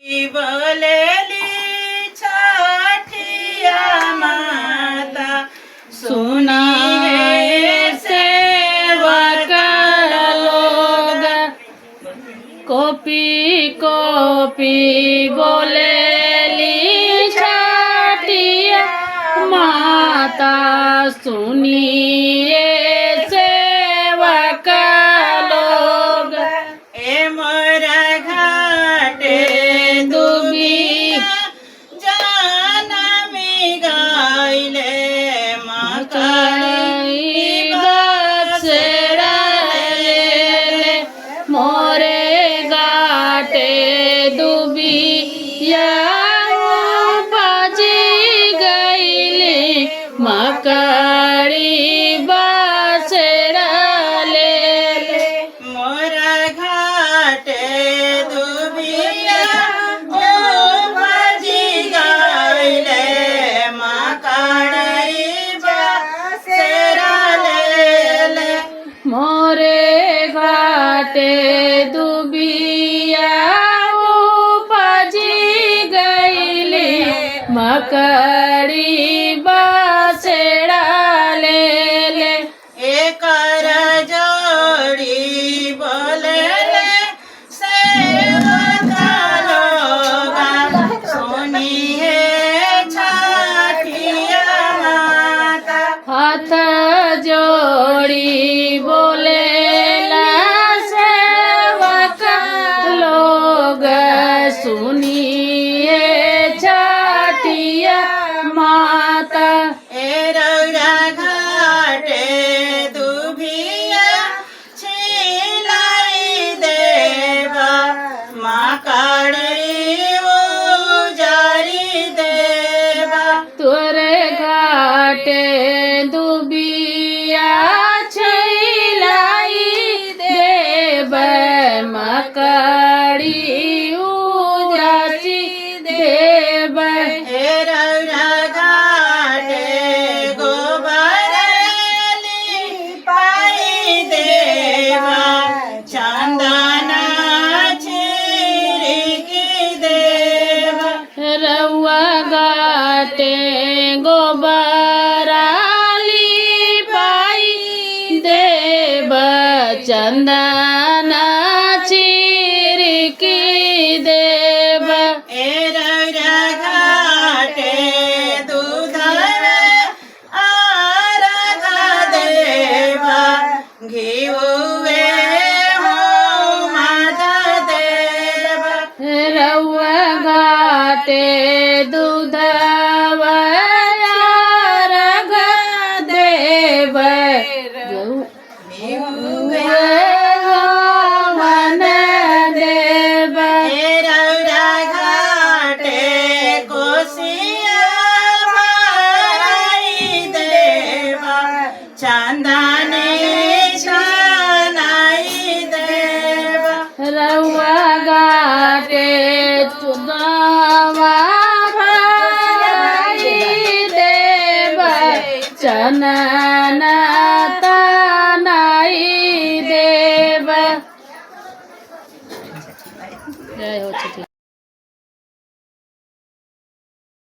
बोलेली छठिया माता सुनाए सेवक लोग। कॉपी कॉपी बोलेली छठिया माता, सुनिए सेवक लोग। ए मोरा घाटे दुबी जानमी गाइले मकड़ी बसेरा ले, मोरे गाटे दुबिया बाजी गईली, मकड़ी बसेरा ले। मोरा घाटे दुबिया ओ भजी गाइले मकड़ी बसेरा ले। मोरे घाटे दुबिया उपजी गईली, मकड़ी बसेड़ा ले ले। एकर जोड़ी बोले सेवक लोगा, सुनिए छठिया माता। हाथ जोड़ी बोले ला सेवक लोग, सुनिए छठिया माता। ए रौरा घाटे दुभिया छिलाई देवा, माँ काली उजारी देवा। तोरे घाटे दुबिया छैलाई देव, मकड़ी उजासी देव। ए रौरा घाटे गोबर पाई देवा, चंदना छिड़की देवा। रउआ घाटे गोबराली पाई देव, चंदना चिरकी देव। ए रौरा घाटे दूधर आरघ देवा, घिउवे हो माता देवा। रउआ घाटे दूधवा अर्घ देव, घिउवे मन देव। ए रौरा घाटे कोसिया भराई देवा, चंदने छनाई देवा। रउआ घाटे चुनावा भराई देव, चनन